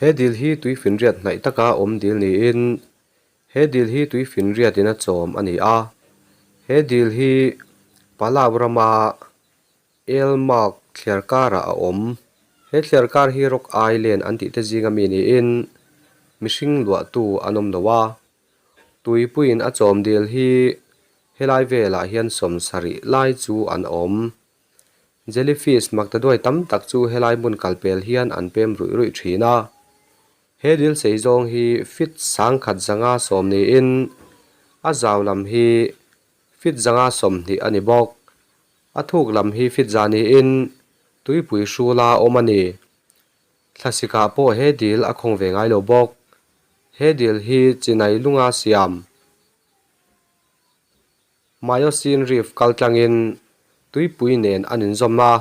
He dil hi tuifinriat hnaih taka awm dil niin he dil hi tuifinriatin a chawm a ni a. He dil hi Palau rama Elmark thliar karah a awm. He thliar kar hi Rock Island an tih te zinga mi niin mihring luahtu an awm lo a. Tuipuiin a chawm dil hi helai velah hian sawmsarih lai chu an awm. Jellyfish maktaduai tam tak chu helai hmun kalpel hian an pem ruih ruih thin a. He dil sei zawng hi feet sangkhat zanga sawm niin a zau lam hi feet zanga sawmhnih a ni bawk. A thuk lam hi feet za niin tuipui hrula awm a ni. Thlasikah pawh he dil a khawng ve ngai lo bawk. He dil hi chinai lunga siam. Miocene Reef kal tlangin tuipui nen an inzawm a,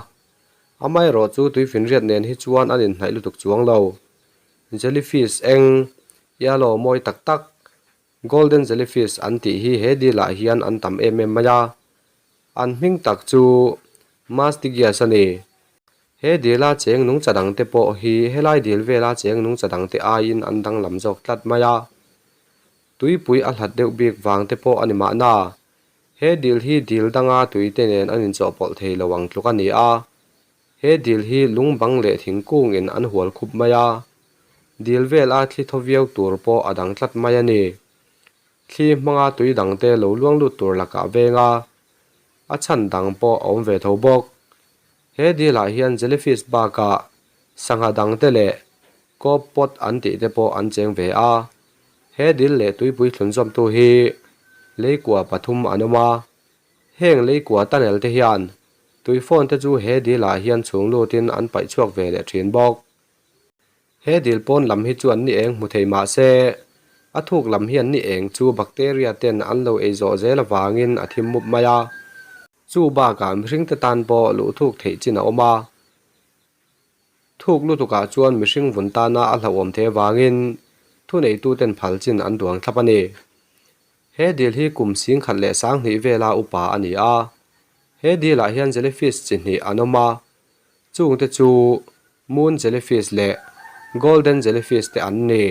amaherawh chu tuifinriat nen hi chuan an inhnaih lutuk chuang lo. Jellyfish eng, yellow mawi tak tak, golden jellyfish an tih hi he dilah hian an tam em em mai a, an hming tak chu Mastigias a ni. He dila cheng nungcha dangte pawh hi helai dil vela cheng nungcha dangte aiin an danglam zawk tlat mai a. Tuipui a hlat deuh bik vang te pawh a ni mahna. He dil hi dil danga tuite nen an inchawhpawlh thei lo ang tluk a ni a. He dil hi lung bang leh thingkungin an hual khup mai a. Dil vela thli thaw viau tur pawh a dang tlat mai a ni. Thli hmanga tui dangte lo luang lut tur lakah veng a, a chhan dang pawh a awm ve tho bawk. He dilah hian jellyfish bakah sangha dangte leh kawp pawt an tih te pawh an cheng ve a. He dil leh tuipui thlunzawmtu hi leikua pathum an awm a. Heng leikua tunnel te hian tui phone te chu he dilah hian chhung lutin an paih chhuak ve leh thin bawk. He dil pawn lam hi chuan ni eng hmu thei mah se, a thuk lam hian ni eng chu bacteria ten an lo ei zawh zel avangin a thim mup mai a. Chu bakah mihringte tan pawh luh thuk theih chin a awm a. Thuk lutukah chuan mihring vun tana a hlauhawm thei avangin thuneituten phal chin an duang thlap a ni. He dil hi kum singkhat leh sanghnih vela upa a ni a. He dilah hian jellyfish chi hnih an awm a, chungte chu Moon jellyfish leh Golden jellyfish te an ni.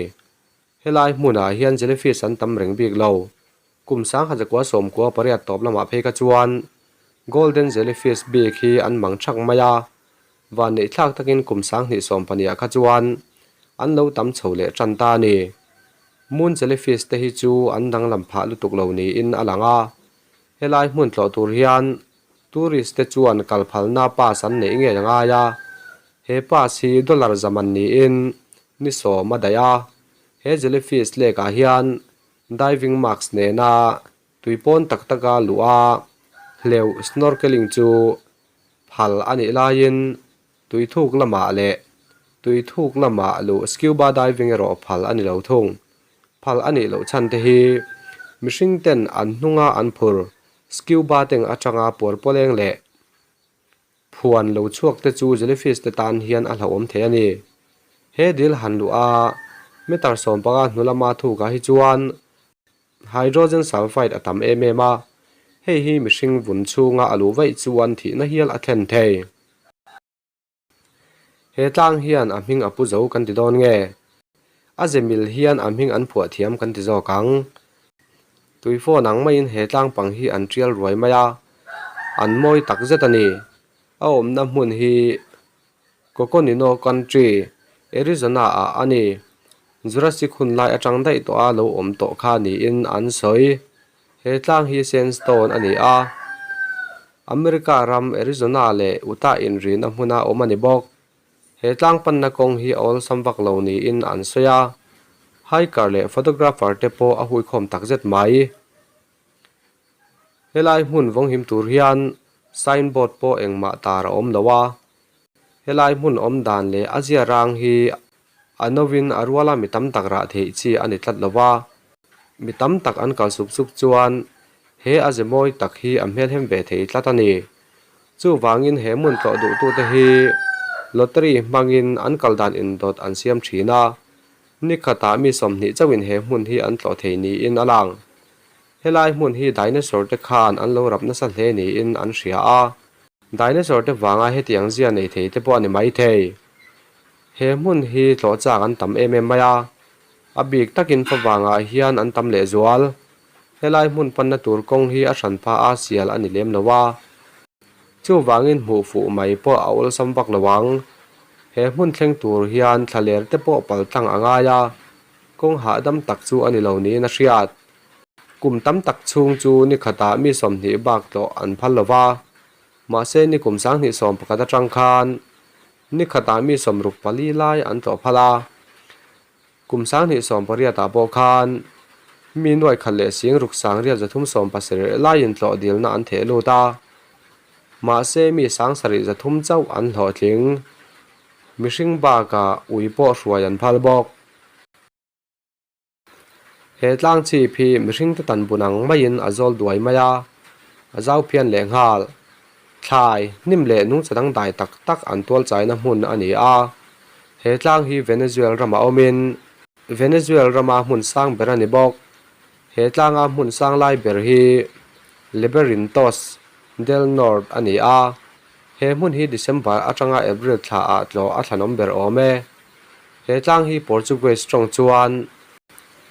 Helai hmunah hian jellyfish an tam reng bik lo. Kum sangkhat zakua sawmkua pariat tawp lamah phei kha chuan Golden jellyfish bik hi an mang thak mai a, van neih thlak takin kum sanghnih sawm pahnih ah kha chuan an lo tam chho leh tan ta a ni. Moon jellyfish te hi chu an danglam phah lutuk lo niin a lang a, helai hmun tlawh tur hian Tourist te chuan kal phalna pass an neih ngei a ngai a, he pass hi dollar zaman niin ni sawm a daih a, he jellyfish lake ah hian diving mask nena tui pawn tak taka luh a hleuh snorkeling chu phal a nih laiin tui thuk lamah leh tui thuk lamah luh scuba diving erawh phal a ni lo thung. Phal a nih loh chhan te hi mihring ten an hnunga an phur Scuba tank atanga puar pawleng leh phuan lo chhuak te chu jellyfish te tan hian a hlauhawm thei a ni. He dil han luh a meter 15 hnu lama thukah hi chuan hydrogen sulfide a tam em em a, hei hi mihring vun chhunga a luh vaih chuan thihna hial a thlen thei. He tlang hian a hming a pu zo kan ti dawn nge? A ze mil hian a hming an phuah thiam kan ti zawk ang. Tui phone ang maiin he tlang pang hi an tial ruai mai a, an mawi tak zet a ni. A awmna hmun hi Coconino Country, Arizona ah a ni. Jurassic hun lai atang daih tawha lo awm tawh kha niin an sawi. He tlang hi sandstone a ni a, America ram Arizona leh Utah inrina hmuna awm a ni bawk. He tlang panna kawng hi a awlsam vak lo niin an sawi a, hiker leh photographer te pawh a huikhawm takzet mai. Helai hmun vawnghim tur hian signboard pawh engmah tar a awm lo a, helai hmun awm dan leh a zia rang hi A novin a ruala mi tam tak rah theih chi a ni tlat lo va, mi tam tak an kal sup sup chuan he a ze mawi tak hi a hmelhem ve thei tlat a ni. Chuvangin he hmun tlawh duhtute hi lottery hmangin an kal dan indawt an siam thin a, ni khatah mi 20 chauhin he hmun hi an tlawh thei niin a lang. Helai hmun hi dinosaur te khan an lo rap nasa hle niin an hria a, dinosaur te vanga hetiang zia nei thei te pawh a ni maithei. He hmun hi tlawh chak an tam em em mai a, a bik takin favangah hian an tam lehzual. Helai hmun panna tur kawng hi a hran pha a sial a ni lem lo a, chuvangin hmuh fuh mai pawh a awlsam vak lo ang. He hmun thleng tur hian thlaler te pawh pal tlang a ngai a, kawng hahdam tak chu a ni lo niin a hriat. Kum tam tak chhung chu ni khatah mi 20 bak tlawh an phal lo va, mahse ni kum 2011 atang khan ni khatah mi 64 lai an tlawh phal a. Kum 2018 ah pawh khan mi nuai khat leh sing ruk sangriat 370 laiin tlawh dilna an theh lut a, mahse mi 7,300 chauh an hlawhtling. Mihring bakah ui pawh hruai an phal bawk. He tlang chhip hi mihringte tan bun ang maiin a zawl duai mai a, a zau phian leh nghal. Thlai, hnim leh nungcha dangdai tak tak an tual chaina hmun a ni a. He tlang hi Venezuel ramah awmin Venezuel rama hmun sang ber a ni bawk. He tlanga hmun sang lai ber hi Laberintos del Norte a ni a. He hmun hi December atanga April thla ah tlawh a thlanawm ber awm e. He tlang hi Portuguese tawng chuan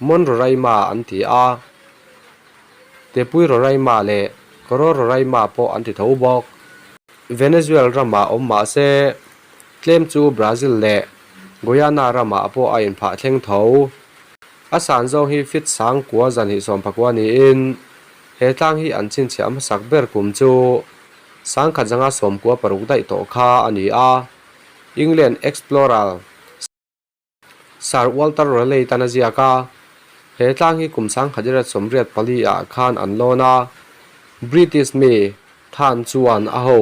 Mont Roraima an ti a, Tepui Roraima leh Koro Roraima pawh an ti tho bawk. Venezuel ramah awm mah se, tlem chu Brazil leh Guyana ramah pawh a inphah thleng tho. A san zawng hi feet 9,000 220 niin he tlang hi an chhinchhiah hmasak ber kum chu 1996 daih tawh kha a ni a. England explorer Sir Walter Raleigh tan a ziak a, he tlang hi kum 1984 ah khan an lawn a, British mi Than chuan a ho.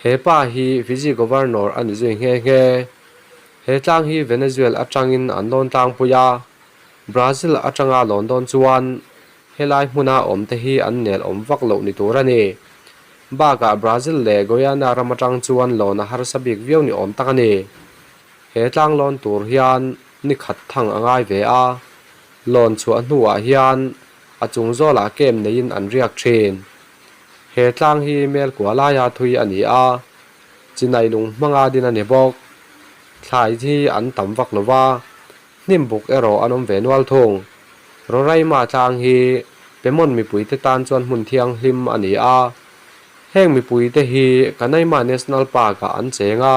He pa hi Fiji Governor a ni zui nghe nghe. He tlang hi Venezuel atangin an lawn tlangpui a, Brazil atanga lawn dawn chuan helai hmuna awm te hi an nel awm vak loh ni tur a ni. Bakah Brazil leh Guyana ram atang chuan lawn a harsa bik viau ni awm tak a ni. He tlang lawn tur hian ni khat thang a ngai ve a, lawn chhuah hnuah hian a chung zawlah kem neiin an riak thin. He tlang hi mel kua laia thui a ni a, chinai lung hmanga din a ni bawk. Thlai hi an tam vak lo va, hnim buk erawh an awm ve nual thung. Roraima tlang hi Pemon mipuite tan chuan hmun thianghlim a ni a, heng mipuite hi Kanaima National Park-ah an cheng a.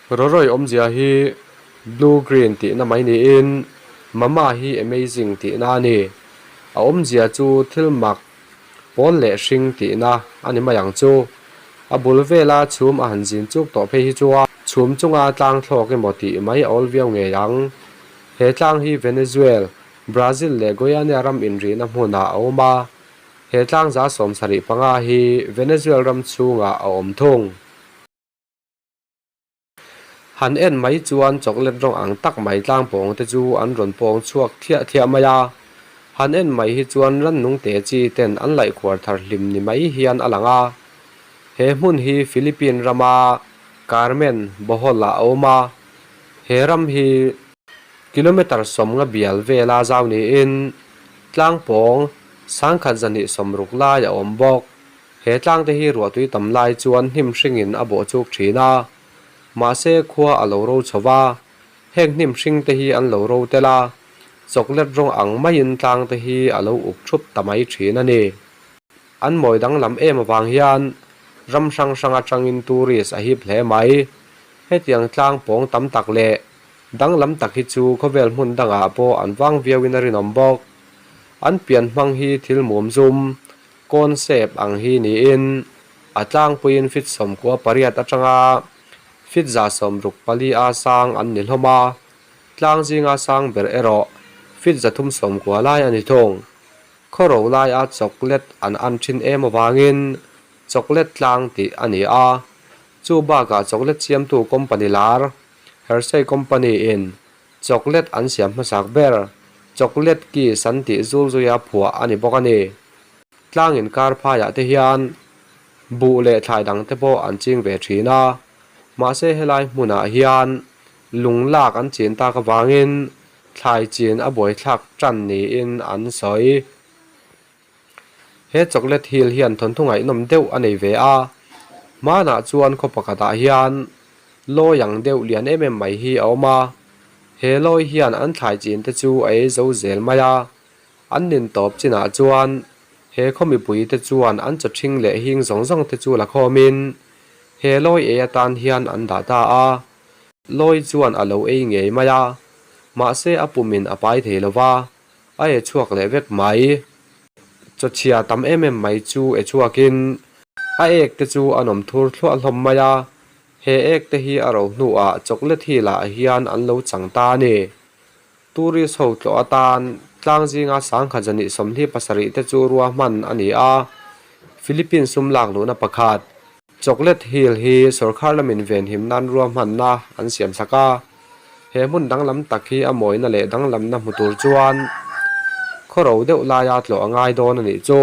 Roroi awmzia hi blue green tihna mai niin Mama hi amazing tihna a ni. A awmzia chu thil mak pawl leh hring tihna a ni mai ang chu. A bul vela chhum a han zin chuk tawh phei hi chuan chhum chunga tlang thlawk emaw tih mai a awl viau ngei ang. He tlang hi Venezuel, Brazil leh Guyana ram inrihna hmunah a awm a. He tlang 75 hi Venezuel ram chhungah a awm thung. Han en mai chuan chocolate rawng ang tak mai tlang pawng te chu an rawn pawng chhuak thliah thliah mai a. Han en mai hi chuan rannung te chi ten an laih khuar thar hlim ni mai hian a lang a. He hmun hi Philippine rama Carmen, Bohol ah a awm a. He ram hi kilometre 50 bial vela zau niin tlang pawng 1160 lai a awm bawk. He tlang te hi ruahtui tam lai chuan hnim hringin a bawh chuk thin a, mahse khua a lo ro chho va, heng hnim hring te hi an lo ro tel a, chocolate rawng ang maiin tlang te hi a lo uk thup ta mai thin a ni. An mawi danglam em avang hian ram hrang hrang atangin tourist a hip hle mai. Hetiang tlang pawng tam tak leh danglam tak hi chu khawvel hmun dangah pawh an vang viauin a rinawm bawk. An pian hmang hi thil mum zum Kawn shape ang hi niin a tlangpuiin feet 98 atanga feet 164 a sang an ni hlawm a, tlang zinga sang ber erawh feet 390 lai a ni thung. Khawro laia chocolate an an thin em avangin chocolate tlang tih a ni a, chu bakah chocolate siamtu company lar Hershey company in chocolate an siam hmasak ber chocolate kiss an tih zul zuia phuah a ni bawk a ni. Tlang inkar phaiah te hian buh leh thlai dang te pawh an ching ve thin a, mahse helai hmunah hian lung lak an chin tak avangin thlai chin a buaithlak tan niin an sawi. He chocolate hill hian thawnthu ngaihnawm deuh a nei ve a, hmanah chuan khaw pakhatah hian. Lawi ang deuh lian em em mai hi a awm a, he lawi hian an thlai chin te chu a ei zo zel mai a, an nin tawp chinah chuan he khaw mipui te chuan an chaw ṭhing leh hing zawng zawng te chu la khawmin he lawi ei atan hian an dah ta a, lawi chuan a lo ei ngei mai a, mahse a pumin a pai thei lo va, a e chhuak leh vek mai. Chawchhia tam em em mai chu e chhuakin a ek te chu a nawm thur thluah hlawm mai a, he ek te hi a ro hnuah chocolate hill ah hian an lo chang ta a ni. Tourist ho tlawh atan tlang zinga sangkhat zahnih 27 te chu ruahman a ni a, Philippines sum lak luhna pakhat Chocolate Hill hi sawrkhar lamin venhim nan ruahmanna an siam sak a, he hmun danglam tak hi a mawina leh danglamna hmu tur chuan khawro deuh laia tlawh a ngai dawn a nih chu.